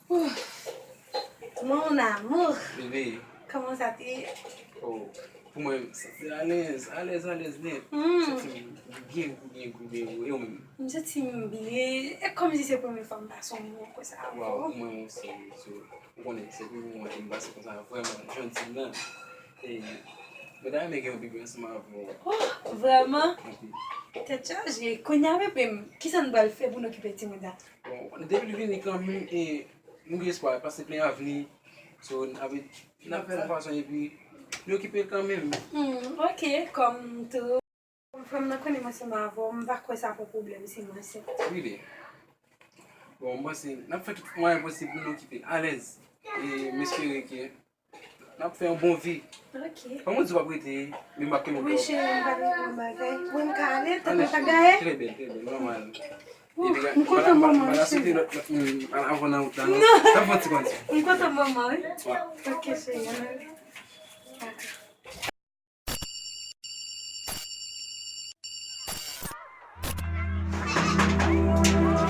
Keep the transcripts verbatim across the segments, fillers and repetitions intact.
Mon amour. Bebe. Kòman sa te ye? Oh, pou mwen, sa te alèz, alèz, alèz nèt. Hmm. Santi m byen gou, byen gou, byen gou. E ou menm? M santi m byen. E kòmsi se premye fwa m pase yon moman konsa avè w. Waw, pou mwen osi. So, ou konnen, se premye moman ke m pase konsa vrèman, jan w di m nan. E, mwen ta renmen gen yon bebe ansanm avè w. Oh, vrèman? Anpil. Tèt chaje. Kounye a, bebe m, kisa n pral fè pou n okipe timoun sa? Bon, depi l vini kanmenm, e, nou gen espwa, paske plen avni. So, n ap, n ap fè yon fason epi nou okipe l kanmenm. Hmm, ok, kòm tou. Frè m nan konnen m ansanm avè w, m pa kwè sa pran pwoblèm si m ansent. Really? Bon, m panse n ap fè tout mwayen posib pou nou okipe l alèz. E m espere ke n ap fè yon bon vi. Ok. Kòman w di w ap rete, men m ap kenbe w? Wi, cheri, m pa gen yon bagay. Wi, m ka ale, tèt mwen pa gaye. Trè byen, trè byen, nòmal. Epi, m kontan manman, cheri. Soti lòt, lòt moun, al avè w nan wout la, non? Non. N ap fè yon ti kondi. M kontan manman, wi. Wi. Ok, cheri, ann ale. Dakò.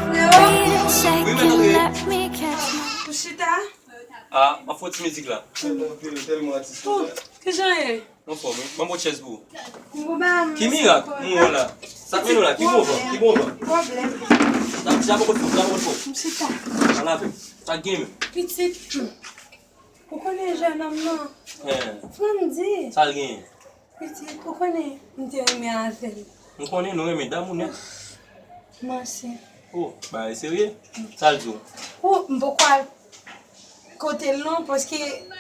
Freo, ou chita? Ah, m ap fè yon ti mizik la. Oh, kijan ye? Anfòm, wi. Ban m yon chèz pou ou. Ki mirak, m wè w la. Sa k mennen w la? Ki bon van? Ki bon van? Pwoblèm. Sa, sa poko fò, sa poko fò. M chita. Ala, sa k gen menm? Pitit. Ou konnen jènòm nan? Fò m di. Sa l genyen? Pitit, ou konnen m te renmen avè l. M konnen nou renmen damou nèt. Mèsi. Oh, bagay serye? Sa l di w? Oh, m poko al kote l non, paske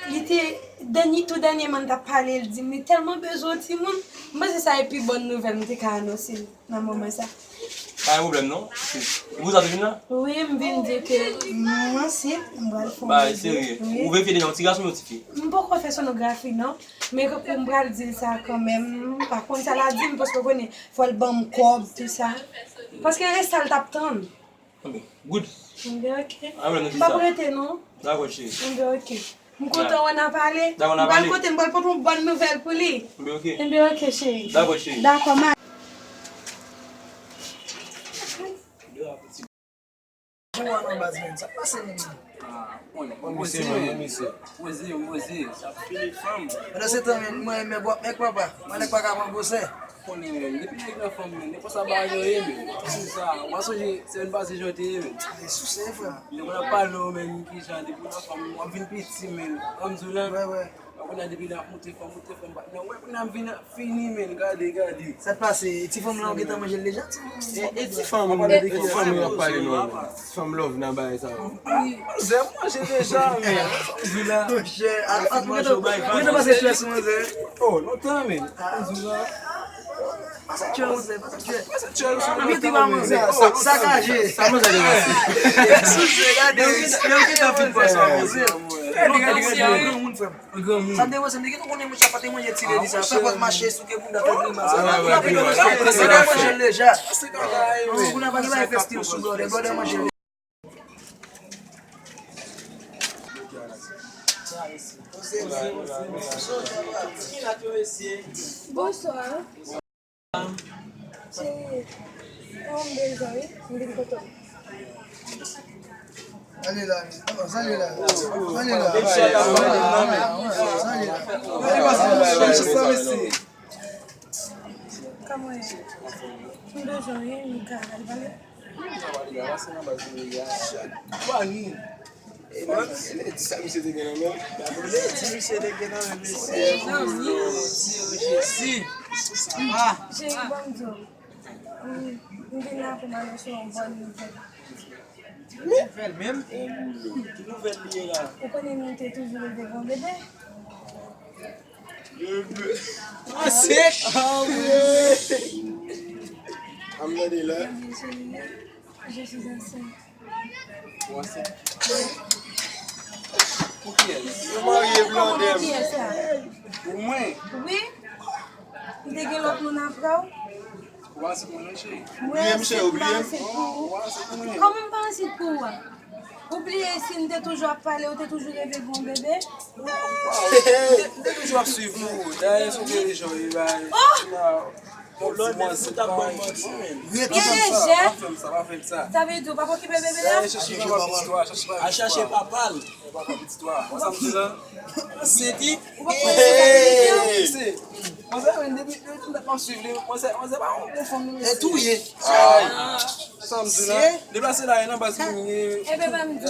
li te dènye, tou dènyèman n t ap pale, l di m li tèlman bezwen yon timoun. M panse sa e pi bòn nouvèl m te ka anonse l nan moman sa. Pa gen pwoblèm non. E pou sa w te vin la? Wi, m vin di ke m ansent, m pral fè yon bebe. Bagay serye. Wi. Ou verifye deja yon ti gason oubyen yon ti fi? M poko fè sonografi non, men kankou m pral di l sa kanmenm. M pa konn sa l ap di m, paske w konnen, fò l ban m kòb, tou sa. Paske rès sa l t ap tann. Anben, good. Anben, ok. M p ap rete non. Dakò, cheri. Anben, ok. M kontan wè n ap pale. Dakò, n ap pale. M pral kote, m pral pote yon bòn nouvèl pou li. Anben, ok. Anben, ok, cheri. Dakò, cheri. Dakò, ma. Joan nan baz menm, sa k pase menm? Ah, bon, bon, poze, men, poze, poze. Sa fini fanm. Pandan se tan, men, mwen, men, bò, men, papa. Mwen, nèg pa ka pran gwosè. Konnen, men, depi nèg nan fanm, men, nèg konsa bagay yo ye, men. Konsa, w pa sonje, semèn pase jan te ye, men. Ay, souse, frè. Lè mwen ap pale w, men, kijan, depi w nan fanm, w ap vin piti, men. Ann di w la. Wè, wè. Kounye a depi lè ap moute fanm, moute fanm, pa nan wè kounye a m vin fini, men, gade, gade. Sa k pase? Ti fanm lan ou gentan manje l deja? E, e ti fanm, e ti fanm yo ap pale nou an, ti fanm love nan bagay sa yo. Manzè, m manje deja, men. Monchè, a, a, ou gentan, ou gentan pase chè sou manzè? Oh, lontan, men. Pase chè, manzè, pase chè. Pase chè sou manzè. Sakaje. Sa manzè te pase. Souse, gade. Yo gentan fin pase manzè. Gade, gade, gade. Granmoun, frè m. Granmoun. Sa m te panse, m te gentan konnen monchè pa te manje ti ledi sa. Fè pòt mache, souke bounda, fè grimas. Ou pa vin nan resto, ou te manje l deja. Ou pa vin bay festiv sou blòdè, blòdè manje l. Bonswa. Cheri, ou m bezwen, wi, m vin kote w. Ale la, ale la, ale la, ale la, ale la. Kòman w ye? M bezwen w, wi, m ka al pale? Ledi sa misye te gen nan men l. Ledi misye te gen nan men mesye. Jezi. Cheri, ban m di w. M, m vin la pou m anonse w yon bòn nouvèl. Nouvèl menm? Ki nouvèl li ye la? Ou konnen nou te toujou reve pou yon bebe? Bebe. Ansent? Ah wi. Ann tande la. Bebe, cheri, je suis enceinte. Ou ansent? Pou kiyès? Ou marye, blondè m. Pou kiyès la? Pou mwen? Wi. M te gen lòt moun apre w? Ou pa ansent pou mwen non, cheri. Mwen ansent, m pa ansent pou ou. Ou pa ansent pou mwen? Kòman m pa ansent pou ou a? Ou bliye si n te toujou ap pale, ou te toujou reve pou yon bebe? M te, m te toujou ap swiv nou. Dayè, sou televizyon, e bay. Oh! Lòt lè fout ap ban manti. Gen lejè. Sa vle di ou pa okipe bebe a? Al chache papa l. Senti. Ou pa konn sa vle di. Mwen se mwen depi depi m t ap swiv li, mwen se mwen se pa yon bon fanm li. E touye. Sa m di la. Deplase la, e nan baz mwen ye. Ebyen, ban m di w.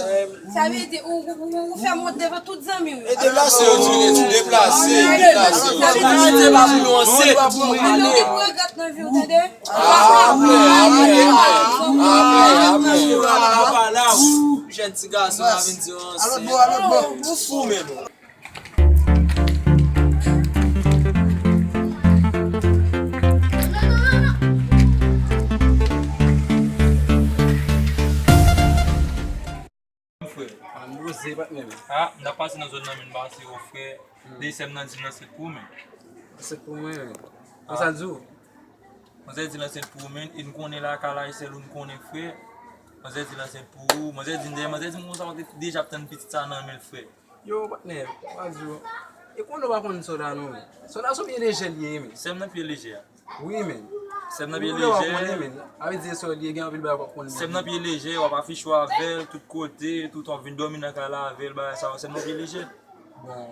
Sa vle di ou ou ou ou fè m wont devan tout zanmi w yo. E deplase yo di li, deplase, deplase. Sa vle di ou pa pou nou anse. Ou regrèt nan vi w, tande? Apre, apre, apre, apre, apre. Jèn ti gason la vin di w anse. Ou fou menm. Frè. An poze, patnè m. Ah, m t ap pase nan zòn nan, men m pase yo, frè. Depi sè m nan di l nan sèt pou mwen. Sèt pou mwen, men. Konsa l di w? Manzè di l ansent pou ou, men, e n konnen lakay la, e sèl ou n konnen, frè. Manzè di l ansent pou ou. Manzè di m, dèyè manzè di m konsa, ou te deja ap tann pitit sa nan men l, frè. Yo, patnè, m a di w, e konnen w pa konn sòlda non, men. Sòlda se yon pye lejè li ye, men. Sè m nan pye lejè a. Wi, men. Sè m nan pye lejè. Ou konnen w pa konnen, men. A vle di sòlda li ye, gen anpil bagay w pa konnen. Sè m nan pye lejè, w ap afiche w avè l tout kote, tout w ap vin dòmi nan kay la avè l, bagay sa yo, sè m nan pye lejè. Bon,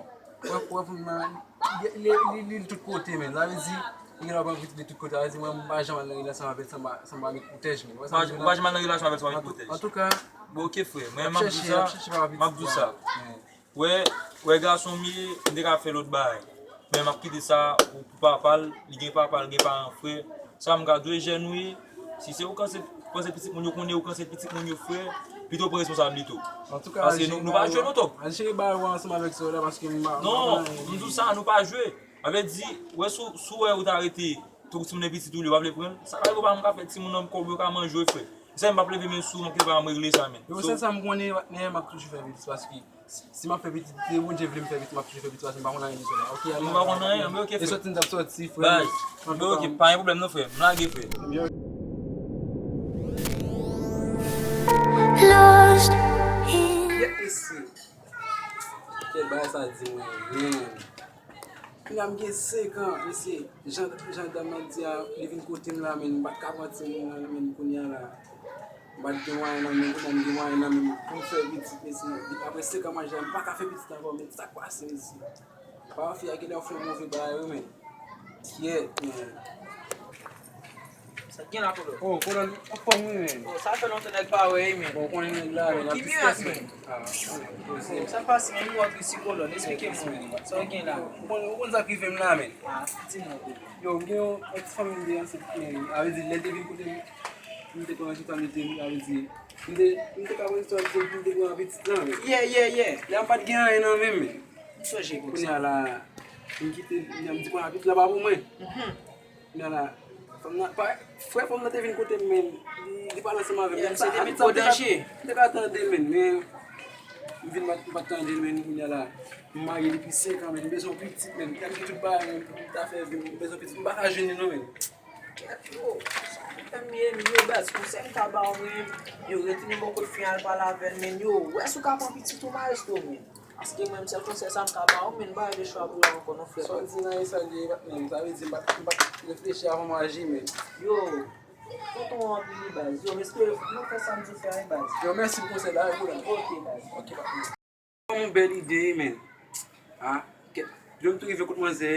wè, wè, pou mwen, li, li, li, li tout kote, men. Sa vle di, li gen dwa pran pitit li tout kote. Sa vle di, mwen, m pa janm al nan relasyon avè l san m pa, san m pa met pwotèj, men. Ou pa, ou pa janm al nan relasyon avè l san w pa met pwotèj? Antouka, bon, ok, frè. Mwen, m ap di w sa, m ap di w sa. Wè, wè, gason m ye, m te ka fè lòt bagay. Men m ap kite sa pou, pou papa l, li gen papa l, gen paran, frè. Sa m ka di w, e jèn ou ye, si se ou k ansent, panse pitit moun yo konnen ou k ansent pitit moun yo, frè, pito pran responsablite w. Antouka, paske nou, nou pa jwe non, Top. Al jere bagay ou ansanm avèk sè w la, paske m pa, m pa konn anyen. Non, m di w sa, nou pa jwe. Sa vle di, wè, si w, si w wè ou ta rete tankou timoun e pitit ou li, ou pa vle pran l, sa ka rive ou pa janm ka fè timoun nan kòb yo ka manje w, frè. Se sa m p ap leve men sou ou, m ap kite pa m regle sa, men. Yo, sèl sa m konnen, patnè, m ap toujou fè pitit, paske si, si m ap fè pitit, se Bondye vle m fè pitit, m ap toujou fè pitit, paske m pa konn anyen de sòlda. Ok, ale. Ou pa konn anyen, men ok, frè. E sòti m t ap sòti, frè. Baz, men ok, pa gen pwoblèm non, frè. M lage, frè. Lost in. Kèt mesye. Kèt bagay sa di mwen, men. Kounye a m gen senk an, mesye. Jan, jan dam nan di a, li vin kote m la, men m pa t ka pran timoun nan, men kounye a la. M pa t gen mwayen nan men m, kounye a m gen mwayen nan men m pou m fè pitit, mesye. Depi apre senk an maryaj la, m pa ka fè pitit ankò, men sa k pase, mesye? Papa fi a genlè fè yon move bagay, wi, men. Kyèt, men. Sa k gen la, Kolòn? Oh, Kolòn, anfòm, wi, men. Oh, sa fè lontan nèg pa wè, wi, men. Bon, ou konnen nèg la, men, ki mirak, men? Ah, sa pase, men, nou antre si Kolòn, eksplike m, men. Sa w gen la? Ou konn, ou konn sa k rive m la, men? Ah, di m non, Kolòn. Yo, m gen yon, yon ti fanmi m te ansent, men, sa vle di, lè l te vin kote m, m te konn chita, m te, sa vle di, m te, m te ka pran responsabilite pou m te pran pitit lan, men. Yeah, yeah, yeah. Lè a m pa t gen anyen nan men m, men. M sonje, Kolòn. Kounye a la, m kite, m di, "Kounye a pitit lan pa pou mwen." Mhm. Kounye a la, fanm nan, pa, frè fanm nan te vin kote m, men, li, li pale ansanm avè m. Yeah, men se sa, te met ou an danje. M te ka tande l, men, men, m vin pa, m pa t tande l, men, kounye a la, m marye depi senk an, men, m bezwen yon pitit, men, m te ap gen tout bagay, men, pou m ta fè vi m, m bezwen pitit, m pa ka jwenn li non, men. Kèt, yo, sa ki fè m ye, men, yo, baz, konsèy m ka ba w, men, yo, retounen bò kot fi an, al pale avè l, men, yo, wè si w ka pran pitit ou, maestro, men. Paske mwen menm, sèl konsèy sa m ka ba w, men m pa gen chwa pou la ankò non, frè. Sa w di nan esal de patnè m, sa vle di m pa, m pa reflechi avan m aji, men. Yo, tonton an anpil wi, baz. Yo, m espere nou fè sa m di fè a wi, baz. Yo, mèsi pou konsèy la wi, bro. Ok, baz. Ok, patnè. Yon bèl ide, men. Ah, kèt. Yo, m tou rive kot manzè.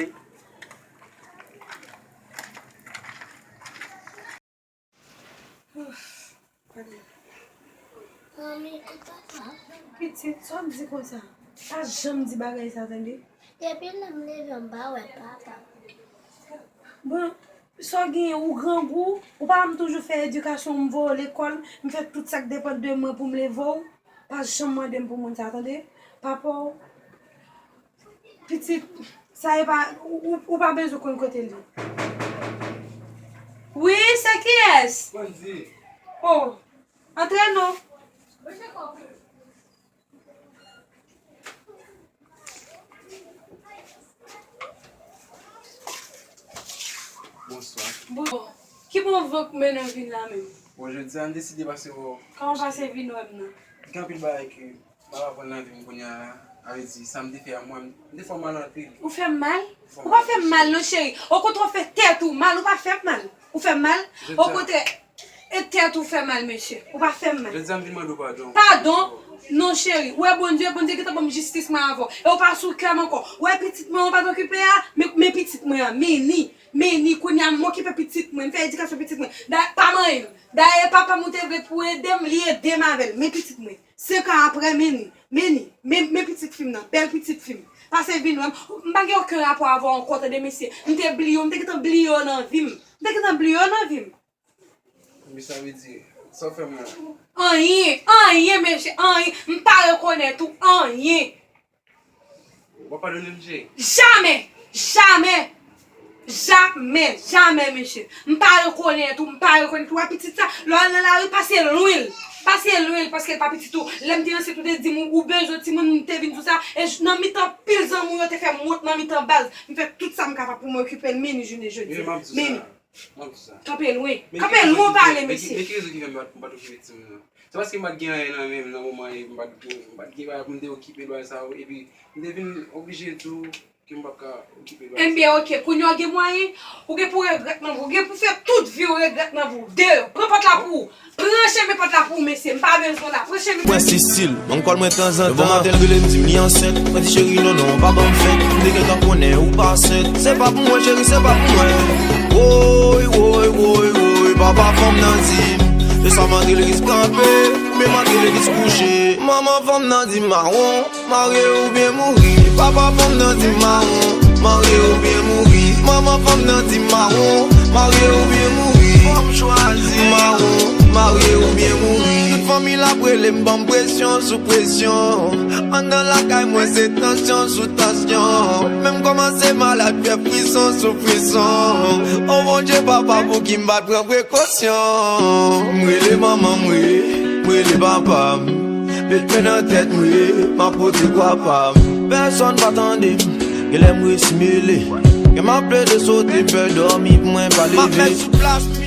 Pitit, sa w ap di konsa? Pa janm di bagay sa, tande? Depi lè m leve, m pa wè papa. Bon, sa w genyen, ou grangou, ou pa wè m toujou fè edikasyon, m voye w lekòl, m fè tout sa k depann de mwen pou m leve w. Pa janm mande m pou moun sa, tande? Papa w, pitit, sa e pa, ou, ou, ou pa bezwen konn kote l ye. Wi, se kiyès? Wendy. Oh, antre non. Bonswa. Bon, ki bon van k mennen w vin la menm? Bon, jodi a, m deside pase wè w. Kòman pase vin wè m nan? Gen anpil bagay ke Papa pran nan vi m kounye a, a vle di, sa m te fè a mwen, m te fè w mal anpil. Ou fè m mal? Ou pa fè m mal non, cheri. Okontrè, ou fè tèt ou mal, ou pa fè m mal. Ou fè m mal? Okontrè, e tèt ou fè mal, mesye. Ou pa fè m mal. Jodi a m vin mande w padon. Padon? Non, cheri. Ou wè Bondye, Bondye gentan ban m jistis mwen avè w. E ou pa sou kè m ankò. Ou wè pitit mwen, ou pa t okipe a? Men, men pitit mwen an, men ni. Men ni, kounye a m okipe pitit mwen, m fè edikasyon pitit mwen. Da, pa manyen m. Dayè, papa m ou te vle pou ede m, li ede m avè l. Men pitit mwen. Senk an apre, men ni. Men ni. Men, men pitit fi m nan. Bèl pitit fi m. Pase vin wè m. M pa gen okenn rapò avè w ankò, tande mesye. M te bliye w, m te gentan bliye w nan vi m. M te gentan bliye w nan vi m. Men sa vle di, sa w fè mwen? Anyen, anyen, mesye, anyen. M pa rekonèt ou, anyen. W ap padone m, cheri? Jamè! Jamè! Jamè! Jamè, mesye! M pa rekonèt ou, m pa rekonèt ou. Wè pitit sa, lè w al nan lari, pase lwen l. Pase lwen l, paske l pa pitit ou. Lè m te ansent, ou te di m ou bezwen timoun, m te vin di w sa. E j- nan mitan pil zanmi w yo te fè m wont nan mitan baz. M fè tout sa m kapab pou m okipe l, men ni jounen jodi. Wi, m ap di w sa. M ap di w sa. Kanpe lwen. Kanpe lwen w pale, mesye. Men ki rezon ki fè m pa t okipe timoun nan? Se paske m pa t gen anyen nan men m nan moman e m pa t gen, m pa t gen bagay pou m te okipe l bagay sa yo. Epi, m te vin oblije tou ke m p ap ka okipe l bagay sa yo. Enben, oke, kounye a w gen mwayen, ou gen pou regrèt nan vi w. Ou gen pou fè tout vi w regrèt nan vi w. Deyò, pran pòt la pou ou. Pran chemen pòt la pou ou, mesye. M pa bezwen w la. Pran chemen. Mwen Sisil, banm kòl mwen tanzantan. Lè maten l rele m di m li ansent. Mwen di cheri non non, pa ban m fent. M te gentan konnen ou pa sent. Se pa pou mwen cheri, se pa pou mwen. Woy, woy, woy, woy, papa fanm nan di m. E sa m antre legliz kanpe, oubyen m antre legliz kouche. Manman fanm nan di m mawon, marye oubyen mouri. Papa fanm nan di m mawon, marye oubyen mouri. Manman fanm nan di m mawon, marye oubyen mouri. Fò m chwazi mawon, marye oubyen mouri. Tout fanmi l ap rele m, ban m presyon sou presyon. Anndan lakay mwen se tansyon sou tansyon. Men m kòmanse malad, fè frison sou frison. O Bondye papa, pouki m pa t pran prekosyon? M rele manman m wi, m rele papa m. Met men nan tèt m wi, m ap pote kwa pa m. Pèsonn pa tande m, genlè m resi mele. Gen m ap plede sote, m pè dòmi pou mwen pa leve. M ap met sou plas m.